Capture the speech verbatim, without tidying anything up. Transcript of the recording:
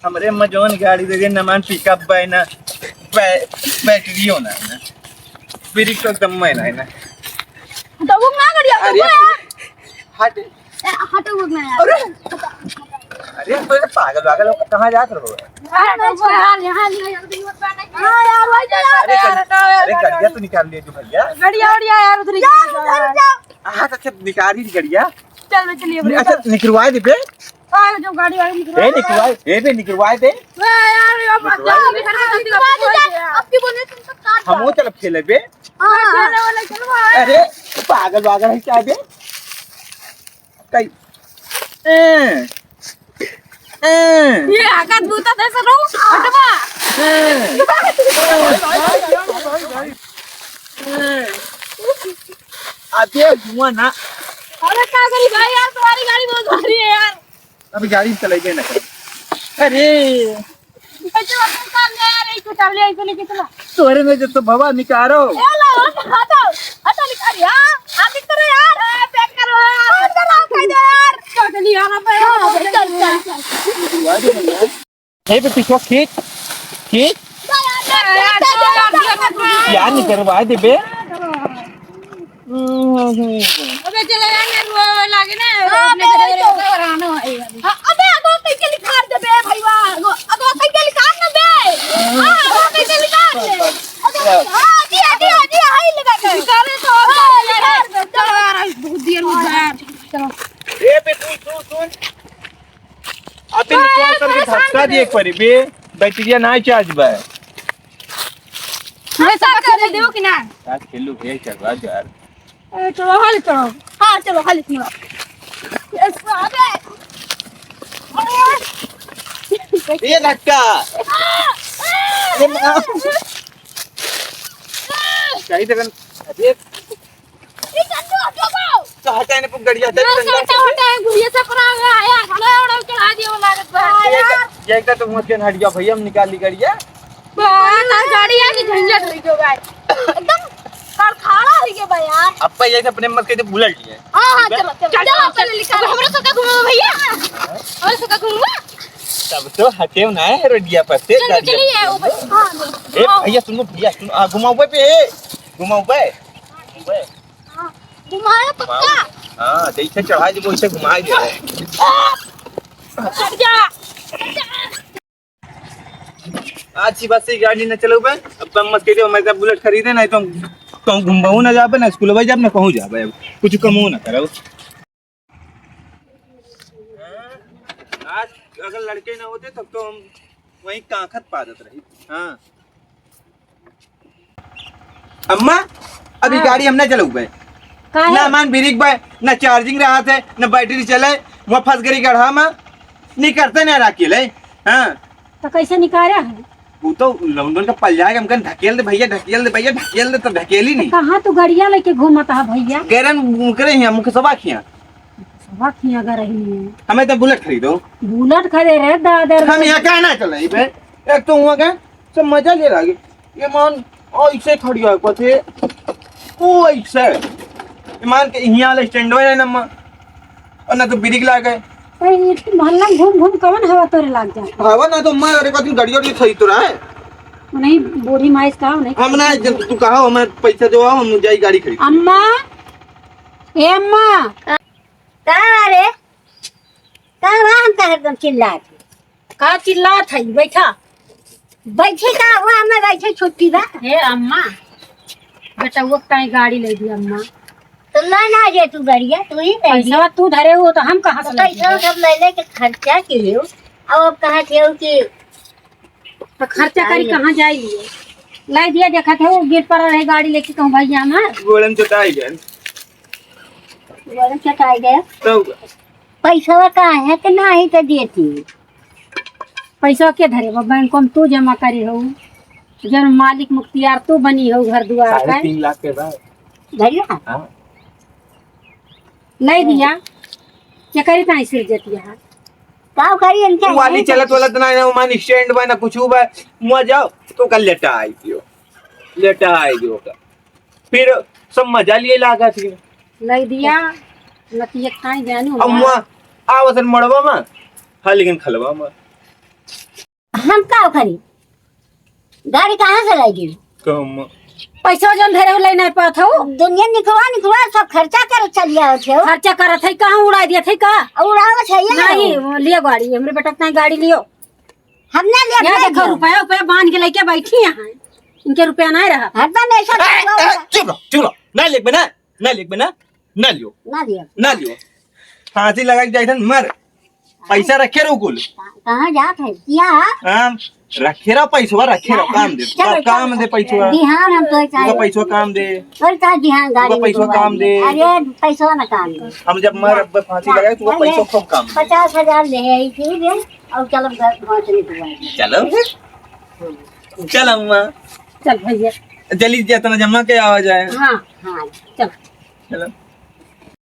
हमरे अम्मा जौन गाड़ी दे दे, ना मान पिकअप बा ना, बै-, बैटरियो ना, ना। ब्रेक तो एकदम में ना, ना। तो वो ना गाड़ी, अब अरे, तो यार। हट। ए, हटो वो ना यार। अरे। अरे, तो ये पागल वागल हो, कहाँ जात रहो? अरे, तो वो यार, यहाँ नहीं है, यहाँ नहीं है। हाँ यार, वही तो यार। अरे, गड़-, अरे, गड़िया तो निकाल लिए तू भैया। गड़िया, गड़िया यार, उधर ही यार, चला उधर जाओ। जाओ। हाँ, तो अच्छा, निकाल ही गड़िया। चल बे, चलिए बे। अच्छा, निकलवा दे बे। आ, जो गाड़ी वाले निकलवा ए, दे। निकलवा, ए बे, निकलवा दे। ए, यार, ये मत निकलवा जाओ, दे। अभी घर में जल्दी निकलवा दे, वापस आ जाओ। अब की बोले तुम सब काट हम वो दो। चल खेले बे। हाँ। खेले वाला चलवा। अरे, पागल वागल है क्या बे? कई। ए। ए। ये आका दूता दे सरो, हटवा। ए। ए। अबे हुआ ना। अरे का करी भाई यार, तुम्हारी गाड़ी बहुत भारी है यार। अभी गाड़ी चलाइबे ना कर। अरे। ऐसे वापस काम दे यार, एक उतार ले, ऐसे लेके चला। तोरे में जो तो बाबा निकारो। ए लो, हट, हटो, हटो निकाल यार। आप इस तरह यार, ए, पैक करो यार। पैक करो, कह दे यार। चल, चल यार, अब यार, चल, चल, चल। हे पे पीछे खींच, खींच। यार, निकलवा दे बे। अबे चले जाएंगे, रोए लागे ना, हाँ, अपने बे, घर वही तो। में रहना है अभी। हाँ, अबे, आगो कहीं के लिखा दे बे, भईवा, आगो, आगो कहीं के लिखा ना बे। हाँ, आगो कहीं के लिखा दे। आगो, हाँ, जी, हाँ, जी, हाँ, जी, हाँ, ही लगा दे। निकाले तो, हाँ, निकाल दे। चलो यार, बहुत देर हो गया यार। चलो। ए बे, सुन, सुन, सुन। अबे निकल कर के धक्का दिए एक बारी बे, बैटरिया ना चार्ज बा। मैं सब कर दे देऊ कि ना? आज खेलू के चल रहा यार। ए, चलो, हाल चलो। हाँ, चलो, हाल चलो। ये सारे। ये धक्का। ये माँ। सही तरह। अबे। ये चंदू, हटो, हटो। तो हटाए ना, पुक गड़िया, हटाए, बस चंदा। हटा, हटा, गुड़िया से पूरा आया, आया, घड़ा उड़ा चढ़ा दिया, वो लागत बा। हाँ, ये यार। का, ये का तो मुझ के हट गया भैया, हम निकाल ली गड़िया। बा, तार गाड़ी आके झंझट होई गयो बा। एकदम खड़खाड़ा होई गयो बा यार। अब पहले से अपने मत के बुलेट लिए। हाँ, हाँ, चलो, चलो, चल, चलो, चल, पहले निकाल। अब हमरा सबका घुमाओ भैया। हमरा सबका घुमाओ। तब तो हटे ना है रोडिया पर से चल, गाड़ी चलिए, अब। ऊपर। हाँ, हाँ। ए, भैया सुनो, भैया सुनो, आ, घुमाओ बे, घुमाओ बे। हाँ, घुमाओ पक्का। हाँ, जैसे चढ़ाई देबो, वैसे घुमाई देबो। हट जा। अच्छी बात से गाड़ी न चलउबे। अब कम मत कहियो, हमारे साथ बुलेट खरीदे, नहीं तो हम कहूँ घूमबहू ना जाबे, ना स्कूल जाबे, ना कहूँ जाबे, अब कुछ कमो ना करब। आज अगर लड़के ना होते तब तो हम वहीं कांखत पादत रही। हाँ। अम्मा, अभी हाँ। गाड़ी हम ना चलउबे। काहे? ना मान ब्रेक बा, ना चार्जिंग रहत है, ना बैटरी चले, वहाँ फंस गई गढ़ा में, निकरते ना राखी ले। हाँ। तो कैसे निकारा है? वो तो लौंडन का पल जाएगा, हम कहन, "ढकेल दे भैया, ढकेल दे भैया, ढकेल दे," तो ढकेली नहीं। कहाँ तू गड़िया लेके घूमत है भैया? गैरन उनकरे हियाँ, मुकेशवा खियाँ। मुकेशवा खियाँ गए रही है। हमें तो बुलेट खरीदो। बुलेट खरीदे रे दादा। हम यहाँ काहे ना चले बे? एक तो हुआ का सब मजा ले लागे। ये मान, ऐसे खड़ी है पथे, वो ऐसे। ये मान के हियाँ ले स्टैंड में ना मा-, और ना तो ब्रेक लागे। भाई, ये मोहल्ला में घूम घूम कवन हवा तोरे लाग जाता? हवा ना तो मैं, अरे, कथी गड़िया उड़िया सही तो रहा है। नहीं, बूढ़ी माइस का, नहीं। हम ना, जब तू कहा, हमें पैसा दो, हम जाई गाड़ी खरीद। अम्मा, ए अम्मा। का रे? का बा, हम का एकदम चिल्लात है? का चिल्लात है? बैठा। बैठे का हुआ, हमें बैठे छुट्टी बा। हे अम्मा, बेटउआ के ताई गाड़ी ले दी अम्मा। तो ले ना जे तू गड़िया, तू ही ले पैसा ले। तू धरे हो तो हम कहाँ से तो ले पैसा देबे? सब ले ले के खर्चा किए हो। अब, अब कहा थे कि तो खर्चा करी कहाँ जाई? लाई दिया, देखत हो, गिर पड़ा रहे गाड़ी लेके कहूँ भैया हमार। गोड़न चटाई गए। गोड़न चटाई गए। तो पैसा का है कि नाही तो देती। पैसा के धरे बा? बैंक में तू जमा करी हो, जन मालिक मुख्तियार तू बनी हो घर दुआर साढ़े का। तीन लाख के बा। धरिया? हाँ। ले दिया, के करी ताई सिर जतिया है। का करी इनके वो वाली है? चलत वाला तो ना, ना मान स्टैंड बा, ना कुछ बा, मुआ जाओ, तो कल लेटा आई दियो, लेटा आई दियो का। फिर सब मजा लिए लागत है। ले दिया, नतिया काई जानू अब ना। मुआ आवत मड़वा में, हाँ, लेकिन खलवा में। हम का करी? गाड़ी कहाँ से लाएगी? कम। पैसा जौन धरे हो, ले नहीं पात हो। दुनिया निकलवा, निकलवा, सब खर्चा कर चली आवत हो। खर्चा करत है, कहाँ उड़ा दिया थे का? उड़ावत है ये नहीं, लोग। वो लियो गाड़ी, हमरे बेटा के नहीं गाड़ी लियो। हम ना लियो, यहाँ ना देखो, लियो। रुपया, रुपया बांध के लेके बैठी यहाँ। इनके रुपया नहीं रहा। हरदम ऐसा ए, ए, चुप रहो, चुप रहो। ना लेक बना, ना लेक बना, ना लियो। ना लियो। ना लियो। फांसी लगा के जाइथन मर। पैसा रखे रहो कुल। कहाँ जात है? क्या? काम रखे रहो, पैसवा रखे रहो, काम दे। चलो, काम चलो। दे पैसवा। बिहान हम तो तुमका चाहिए। पैसवा काम दे। और का बिहान गाड़ी तुमका पैसवा में काम दे। अरे, पैसवा ना काम दे। हम जब मर अब फांसी लगाए, तुमका अरे, पैसवा खूब काम दे। पचास हजार ले आई थी बे, और चलो घर पहुँचने के बाद। चलो। चल अम्मा। चल भैया। जल्दी जितना जमा के आवा जाए। हाँ, हाँ, चल। चलो।